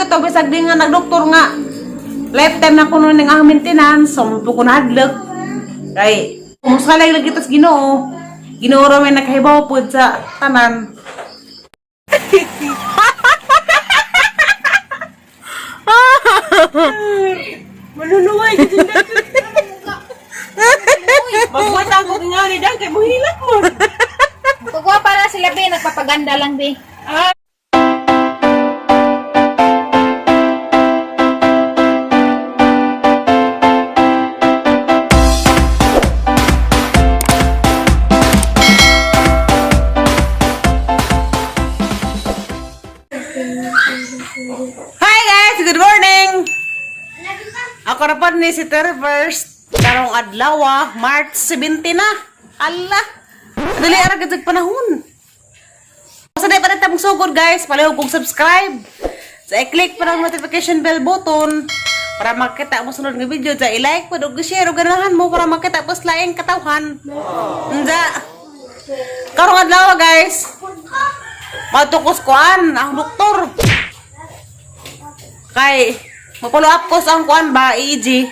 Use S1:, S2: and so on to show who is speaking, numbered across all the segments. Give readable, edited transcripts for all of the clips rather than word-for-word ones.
S1: to bisag di nga nagdoktor nga lifetime na kuno ning ang maintenance, so mo ko nahadlok. Kay kumusta lagi lagi tas Ginoo. Ginoo ra may nakahibaw pod sa tanan.
S2: Maluluway gid Magwata ko nga ni dan kay muhilak mo.
S3: Pagwa para sila be, nagpapaganda lang be.
S1: Hi guys, good morning. Ako na po ni si Terry First. Karong adlaw, March 17 na. Allah. Dali ara gid panahon. Sa di pa rin tamong sugod guys, palihog kong subscribe. Sa i-click pa ang notification bell button para makita mo sunod nga video. Sa i-like pa ug share ug ganahan mo para makita po sa laing katawhan. Unsa? Karong adlaw guys. Matukos kuan ang doktor. Kay mapolo up ko sa ang kuan ba EEG.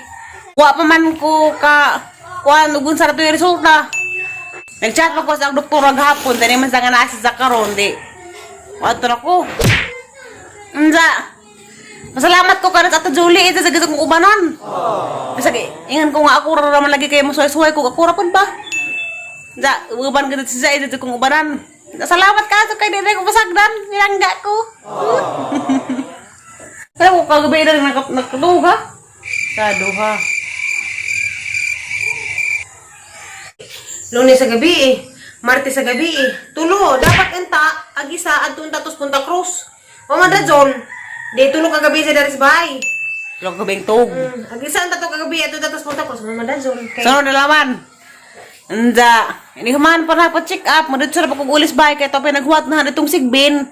S1: Wa pa man ko ka kuan ug unsa ra to yung resulta. Nag-chat pa ko sa ang doktor gahapon dani man sa nga naa siya sa karon di. Wato na ko. Unsa? Masalamat ko karon sa Ato Julie ito sa gusto kong ubanan. Bisag ingan ko nga ako ra man lagi kay musuway-suway ko ako ra pud ba. Unsa uban gud si Zai dito kong ubanan. Salamat ka kay dili ko pasagdan nilangga ko. Kaya ko kagabi na rin nakatuga. Kaduha.
S2: Lunes sa gabi eh. Martes sa gabi eh. Tulo, dapat enta agisa adto enta tos Punta Cruz. Mama John. Di tulo kagabi sa Daris Bay.
S1: Tulog gabi tug.
S2: Agisa enta to kagabi adto enta tos Punta Cruz. Mama John. Kay
S1: Sunod na laman. Anda, ini human pa na pa check up. Madutso na pa kong ulis bahay kay tope naghuwat na itong sigbin.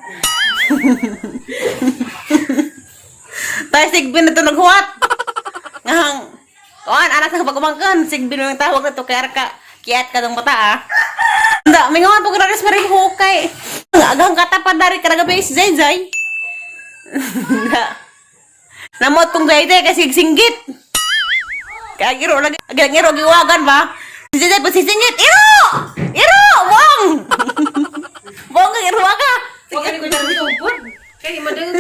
S1: Tayo sigbin na ito naghuwat. Ngahang, kuan, anak sa pagumangkan. Sigbin mo yung tawag na to kaya ka, kiat ka ng bata ah. Anda, may ngawan po ka na rin hukay. Agang katapad na rin karagabi si Zay Zay. Anda. Namot kong gayte kasi singgit. Kaya giro lagi, giro giwagan ba? Si Zay pasisingit, iro! Iro! Wong! Wong ka iro ka.
S2: Wag ko dyan tugod. Kay madang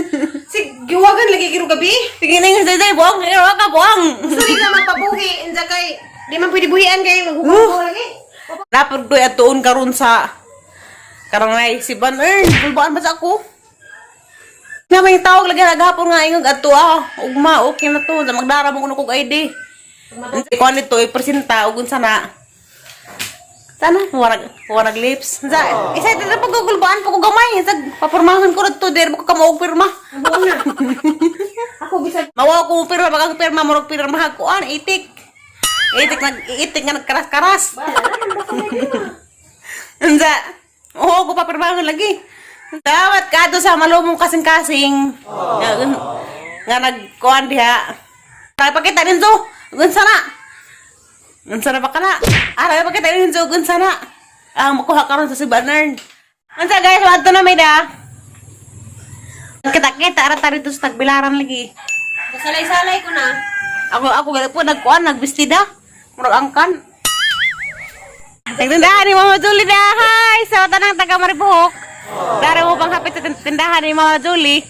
S2: sig giwagan lagi giro gabi.
S1: Sige na yung Zay, wong, iro ka, wong!
S2: Suri na mapabuhi inza kay di man pwede buhian kay maghugo lagi.
S1: Dapat doy atuon karon sa karangay si Van Ern. Kulbaan ba sa ako? Na may tawag lagi naghapon nga ingog adto ah. Ugma okay na to. Magdara mo kuno kog ID. Hindi ko nito ipresenta ug unsa na. Sana warag warag lips. Sa isa dito pag gugulbaan pa ko gamay. Sa papirmahan ko to der mo ka og pirma.
S2: Ako bisag
S1: Mawa ko pirma baka pirma murag pirma ko an itik. Itik nag itik nga nagkaras-karas. Unsa? Oo, ko papirmahan lagi. Dapat ka sa malumong kasing-kasing. Nga, nga nagkuan diha. Para pakita ninyo. Unsa na? Unsa na ba kana? Ara pakita ninyo unsa na? Ah, makuha karon sa si Banern. Unsa guys, wadto na may da. Kita-kita ara ta dito sa tagbilaran lagi.
S2: Salay-salay ko na.
S1: Ako ako gali po nagkuan nagbistida. Murag angkan. Nagtindahan ni Mama Julie na. Hi! Sa tanang taga Maribuhok. Dara mo pang hapit sa tindahan ni Mama Julie.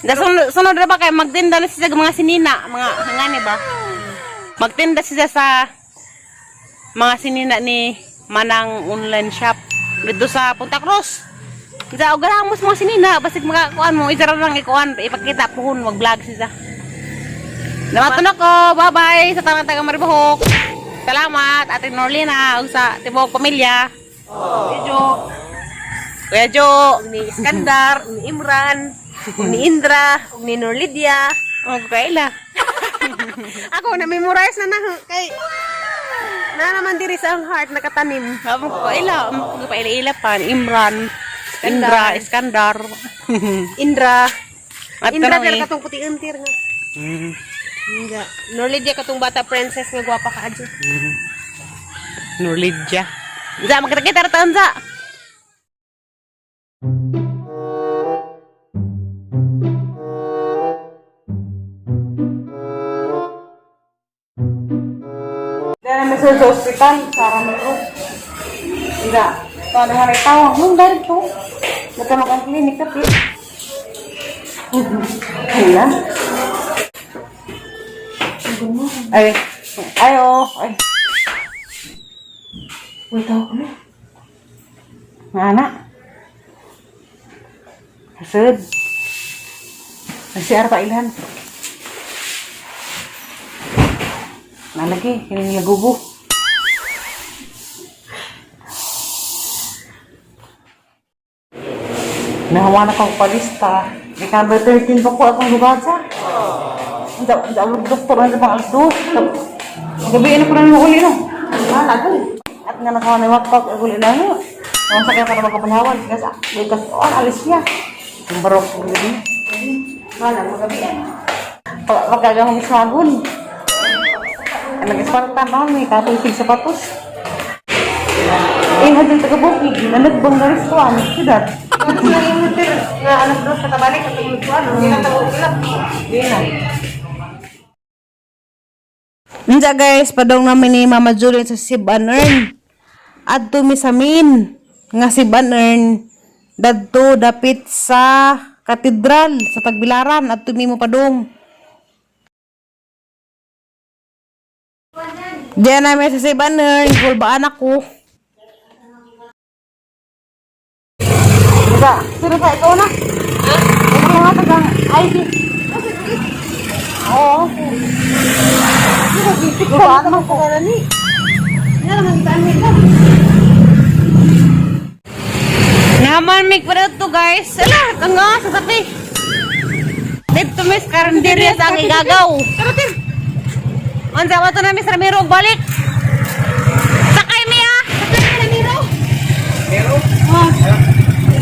S1: Da sunod, sunod na ba kayo magtinda na siya sa mga sinina, mga hangani ba? Magtinda siya sa mga sinina ni Manang online shop dito sa Punta Cruz. Sa og mo sa mga sinina, basig makakuan mo, isa ra lang ikuan, ipakita pohon mag-vlog siya. Namaton ako. Bye-bye sa tanang taga Maribohok. Salamat, Ate Norlina, ug sa tibuok pamilya.
S2: Medyo
S1: Kuya Jo.
S2: ni Iskandar, ni Imran, ni Indra, ug ni Norlidia.
S1: Oh, kaila.
S2: Ako na memorize na na kay na naman diri sa ang heart nakatanim.
S1: Ako kaila, paila-ila pa ni Imran, Indra, Iskandar.
S2: Indra.
S1: At
S2: Indra
S1: tanong
S2: pero
S1: eh.
S2: katong puti untir nga. Nga. Norlidia katong bata princess nga gwapa ka adyo.
S1: Norlidia. Za, magkita-kita ra taon za. Namin sa ospital, sa Ramiro. Hindi. Paano nga rin tawag? Nung dahil to. Nagkamag ang clinic tapi. Hala. Ay. Ay, oh. Ay.
S2: Uy, tawag ko na.
S1: Nga na. Hasad. Nag-CR pa ilhan. Nalagi, kini lagubo. Nahawa na kong palista. May number 13 pa ko akong lugasa. Ang ang doktor ang pang alas dos. Gabi na ko na nung uli no. Wala ko. At nga nakawa na workout ang uli na no. Ang sakit para magkapanhawan. Kasi because oh, alis siya. Ang barok ko gabi.
S2: Wala, magabi yan.
S1: Pagkagamang iswagon. Ang nag-isparta na may katulig sapatos. Eh, hadang taga-bukid. Nanagbang na restaurant. Siyudad.
S2: Ano sila yung motor nga alas dos katabalik at ang lutuan. Hindi na tawag sila.
S1: Di na. Nja guys, padong namin ni Mama Julie sa Siban Earn. Adto mi sa min nga Siban Earn dadto dapit sa katedral sa Tagbilaran adto mi mo padong. Diyan namin sa Siban Earn, kulbaan ako. Diba? Sino sa ikaw na? Ikaw nga tagang ID. Oo. Kulbaan naman ko.
S2: Nga naman kita ang nila.
S1: Naman mig pa to guys. Ala, ang nga sa tapi. Dito miss karinderya sa ang igagaw.
S2: Tara, Tim.
S1: Unsa wa to na Miss Ramiro balik. Sakay mi ah.
S2: Sakay ka, Ramiro.
S1: Oh.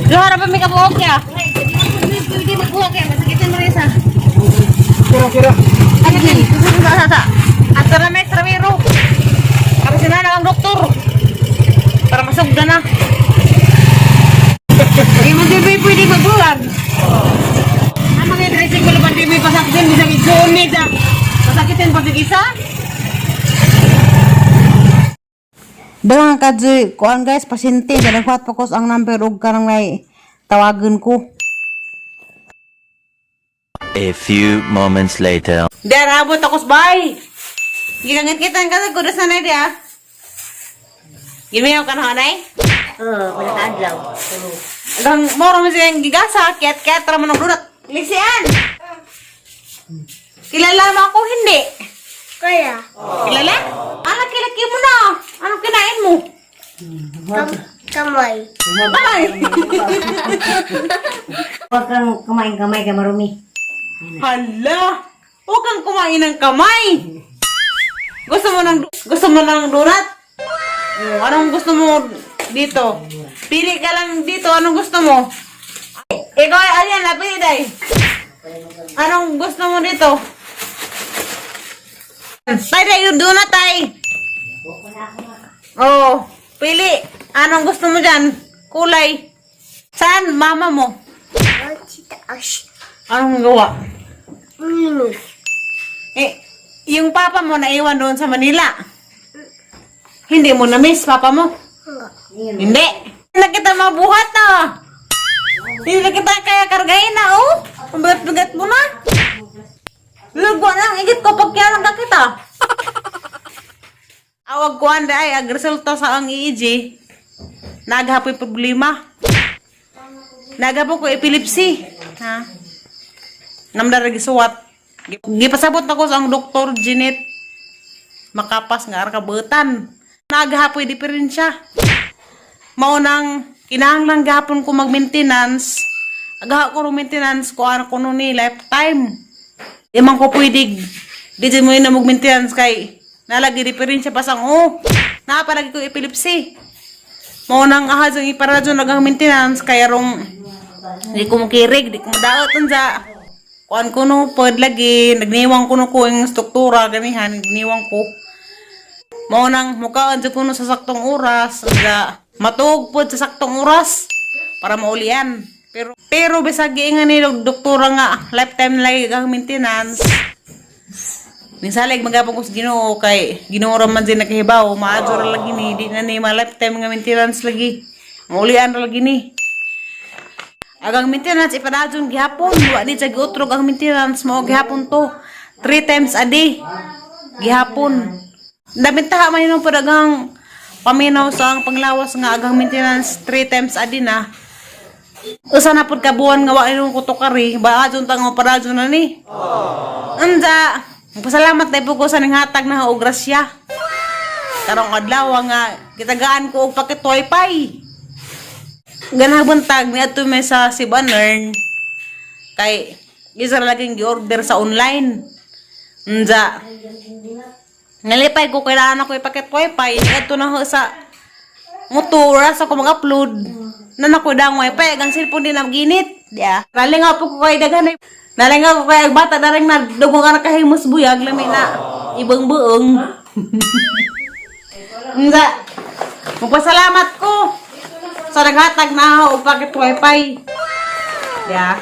S1: Luhara pa mi kabuok ya.
S2: Hindi magbuha kaya masakitan mo rin sa.
S1: Kira kira. Ano ni? Sa sa sa. Ato na Miss Ramiro. Para sinana ang doktor. Para masugda na.
S2: Hindi mo di pwede magbulag. Ang mga dressing ko naman di may pasakitin, bisang igsoon sa. Pasakitin pa sa isa.
S1: Daghang kadzoy, kuan guys, pasyente, daghang kuat pa ko ang number og karang may tawagan ko.
S4: A few moments later.
S1: Diyan, abot ako sa bahay. Gikangit-kitan ka sa kudos na na ah. Gimiyaw ka na, hanay?
S2: Oo, wala ka adlaw.
S1: Ang moro mo siyang gigasa, kiyat-kiyat, tara mo ng dunat. Lisian! Kilala mo ako, hindi.
S5: Kaya,
S1: Kilala? Ano, kilaki mo na. Anong kinain mo?
S5: kamay.
S1: Ay!
S5: Huwag kang kumain kamay ka marumi.
S1: Hala! Huwag kang kumain ng kamay! Gusto mo ng donut? Oh, anong gusto mo dito? Pili ka lang dito, anong gusto mo? Ikaw, ayan, napili day. Anong gusto mo dito? Tay, day, yung donut, tay. Oh, pili. Anong gusto mo dyan? Kulay. Saan mama mo? Anong gawa?
S5: Minus.
S1: Eh, yung papa mo naiwan doon sa Manila. Hindi mo na-miss papa mo? Hindi. Hindi na kita mabuhat ah. Hindi na kita kaya kargahin na oh. Ang bigat-bigat mo na. Lugwa lang, igit ko pag kaya lang kita. Awag ko anda ay, ang resulta sa ang EEG, naghapoy problema. Naghapoy ko epilepsy. Ha? Namdara gisuwat. Gipasabot na ko sa ang doktor Jeanette makapas nga arkabutan. Naghapoy diferensya. Mao nang kinahanglan gahapon ko mag-maintenance. Agaha ko ng maintenance ko ano ko ni lifetime. Di man ko pwede di dyan mo yun na mag-maintenance kay nalagi diferensya pa sang oh. Napalagi ko epilepsy. Mao nang aha dyan iparadyo nagang maintenance kay rong di ko mukirig, di ko madaot unsa. Kuan ko no, pod lagi, nagniwang ko no ko yung struktura, ganihan, nagniwang ko. Mao nang mukaan jud ko no sa saktong oras, nga matuog pod sa saktong oras para maulian. Pero pero bisag giingan ni doktora nga lifetime na lagi ang maintenance. Ning salig magapon ko sa Ginoo kay Ginoo ra man din nakahibaw, maadyo ra lagi ni, di na ni ma lifetime nga maintenance lagi. Maulian ra lagi ni. Agang maintenance ipadadyon gihapon, wa ni siya giutrog ang maintenance mo gihapon to. Three times a day. Gihapon. Dabintaha man yun pud agang paminaw sa ang panglawas nga agang maintenance three times a day na. Usa na pud ka buwan nga wa inong kutukari, ba adyon ta nga paradyon na ni. Unsa, pasalamat na po ko sa nanghatag na og grasya. Karong adlaw nga gitagaan ko og paket wifi. Ganang buntag niadto mi sa Cebuanern kay isa ra laging gi-order sa online. Unsa. Nalipay ko kailangan ako ipaket wifi niadto na ho sa motor sa ko mag-upload. Nana ko dang wifi ang cellphone din ang ginit. Yeah. Nalingaw po ko kay daghan ay nalingaw ko kay ang bata na rin na dugong ka nakahimos buyag lami na ibang buong. Unsa. Magpasalamat ko sa naghatag na og paket wifi. Yeah.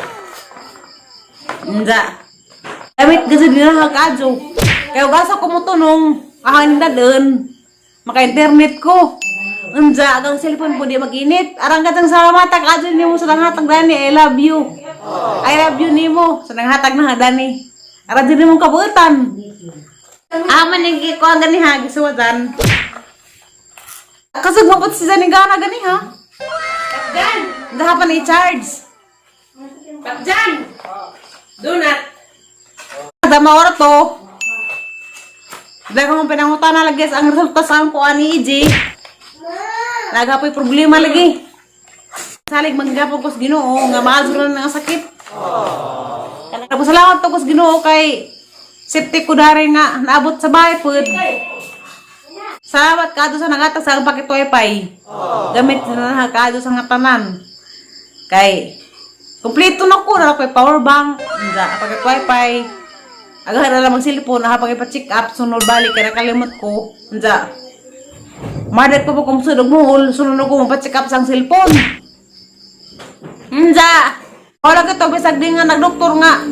S1: Unsa. Gamit kasi din na kadyo. Kaya gasa ko mo tunong ahang dadon. Maka-internet ko. Unja, agang cellphone po di mag-init. Arang katang salamat kadyo nimo sa nanghatag dani. I love you. I love you nimo sa nanghatag na dani. Ara din mo kabutan. Aman ning ko ang gani ha gisuwatan. Kasag mapot si Zani gana gani ha.
S2: Jan!
S1: Dapat i-charge.
S2: Jan! Donut!
S1: Dama ora to. Dahil kung pinangutana lagi sa ang resulta sa ang kuha ni EJ. Nagapoy problema lagi. Salig manggapon ko sa Ginoo nga maazuro na ang sakit. Tapos salamat to ko sa Ginoo kay safety ko dari nga naabot sa bahay pud. Salamat kadto sa nangatag sa ang paket wifi. Gamit na na kadto sa nga tanan. Kay kompleto na ko na ako'y power bank, nga paket wifi. Agahan na lang mag-cellphone, habang ipa-check up, sunod balik, kaya nakalimot ko. Unsa. Madat ko po kung sunod mo, sunod ko magpa-check up sa ang cellphone. Unsa. Wala ko to, bisag di nga nagdoktor nga.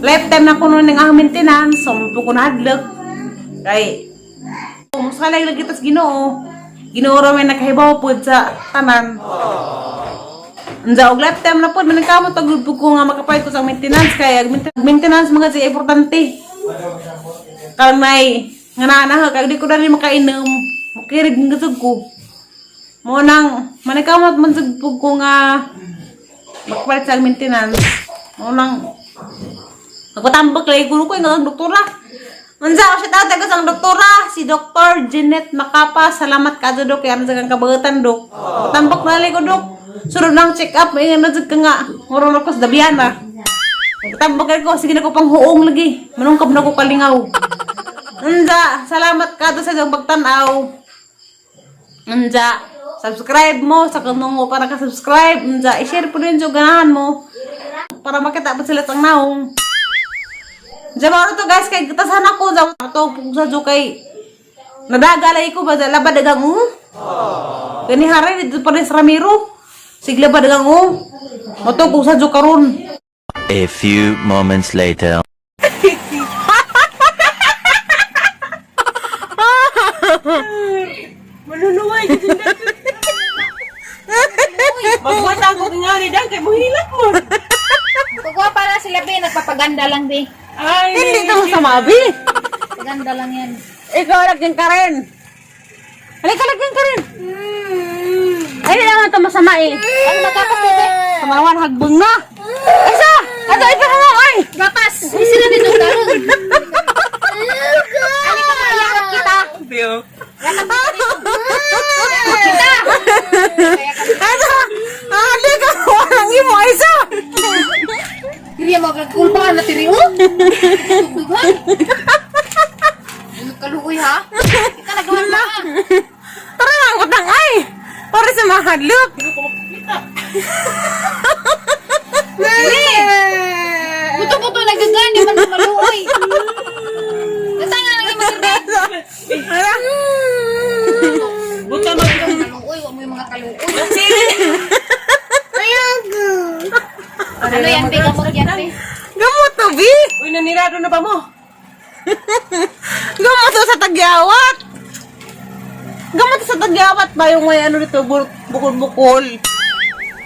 S1: Lifetime na kuno ning ang maintenance, so mo ko nahadlok. Kay, musalay lagi tas Ginoo. Ginoo ra may nakahibaw pod sa tanan. Unsa og lifetime na pod man kamo tag ko nga makapayad ko sa maintenance kay ang maintenance mga siya importante. Karon may nga naa kay di ko dali makainom, makirig ng gasog ko. Mo nang manikamot man jud pud ko nga magpalit sa maintenance. Mo nang nagpatambak lagi ko nga ang doktora. Unsa ako siya tatag sa ang doktora, si Dr. Jeanette Makapa. Salamat ka dok kay ano sa kang kabutan dok. Nagpatambak na lagi ko dok. Sunod lang check up, may nga jud ka nga. Muro na ko sa Dabiana. Nagpatambak lagi ko, sige na ko pang huong lagi. Manungkab na ko kalingaw. Unsa, salamat ka sa iyong pagtan-aw. Unsa, subscribe mo sa kanungo para ka-subscribe. Unsa, i-share po rin yung ganahan mo para makita pa sila sang naong. Diyan ba to guys, kay gitasan ako sa to sa jo kay nadagalay ko ba labad dagang u. Gani haray dito pa rin sa Ramiro. Sigla ba dagang u. Moto kung sa jo karon.
S4: A few moments later.
S2: Maluluway! Magbuhat ako nga ni Dan kay muhilak mo.
S3: Pagwapa na sila, be. Nagpapaganda lang, be.
S2: Ay!
S1: Hindi ito masama, bi.
S3: Paganda lang yan.
S1: Ikaw lagyan ka rin. Halika, lagyan ka rin. Ay, hindi naman ito masama eh.
S3: Ang magapas, be.
S1: Kamawan, hagbong na. Ay, sa! Ato, ipahangaw, ay!
S3: Gapas! Hindi sila dito karon. Halika na, yakap kita.
S2: Bio.
S3: Yakap kita!
S1: Asa! Ah, halika! Walang imo, ay, sa!
S3: Diri mo kagkulpa na tiri oh. Ano kaluoy ha? Kita nagawa na.
S1: Tara nga, utang, ay! Para sa mahadlok.
S3: Buto-buto nagagani man maluoy. Basta nga lagi maganda.
S2: Buta mag
S3: Kaluoy, wa mo yung mga kaluoy. Ano yan, be? Gamot yan, be.
S1: Gamot to, bi!
S2: Uy, nanirado na ba mo?
S1: Gamot to sa tagyawat. Gamot sa tagyawat ba yung may ano dito, bukol-bukol.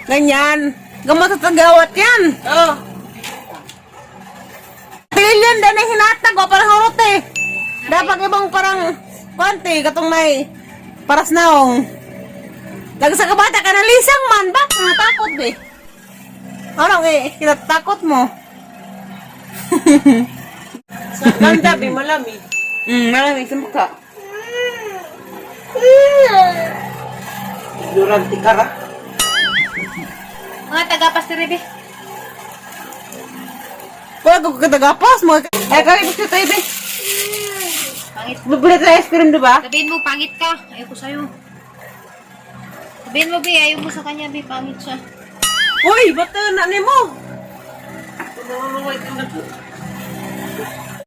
S1: Ganyan. Gamot sa tagyawat yan.
S2: Oh.
S1: Trillion din ang hinatag o parang hurot eh. Dapat ibang parang konti katong may paras naong. Lag sa kabata ka na lisang man ba? Natakot eh. Ano eh, kinatakot mo.
S2: Sa ganda, bi malami.
S1: Malamig sa mukha.
S2: Ignorante ka ra.
S3: Mga taga-pastere, be.
S1: Wala ko katagapas mga. Eh, kami gusto tayo eh.
S3: Pangit.
S1: Bibili tayo ice cream, di ba?
S3: Sabihin mo, pangit ka. Ayoko sa'yo. Sabihin mo, be. Ayaw mo sa kanya, be. Pangit siya.
S1: Uy, ba't na ni mo?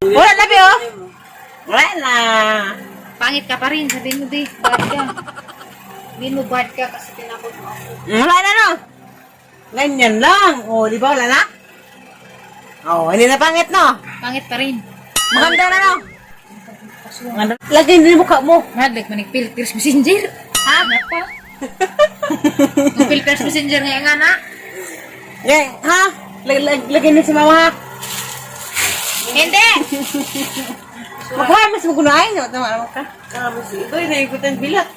S1: Wala na, be, oh. Wala na.
S3: Pangit ka pa rin. Sabihin mo, be. Bad ka. Sabihin mo, bad ka kasi tinakot mo ako.
S1: Wala na, no? Ganyan lang. O, di ba wala na? Oh, hindi na pangit, no?
S3: Pangit pa rin.
S1: Maganda na, no? Maganda. Lagay din yung mukha mo.
S3: Madlik, manig filters messenger. Ha? Napa? Yung filters messenger nga nga na.
S1: Yeah, ha? Lagay din si mama, ha?
S3: Hindi!
S1: Maghamas mo kuno ay. Tama naman ka.
S2: Kamo si ito, naikutan bilat.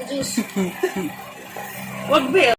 S3: Diyos.
S2: Wag be.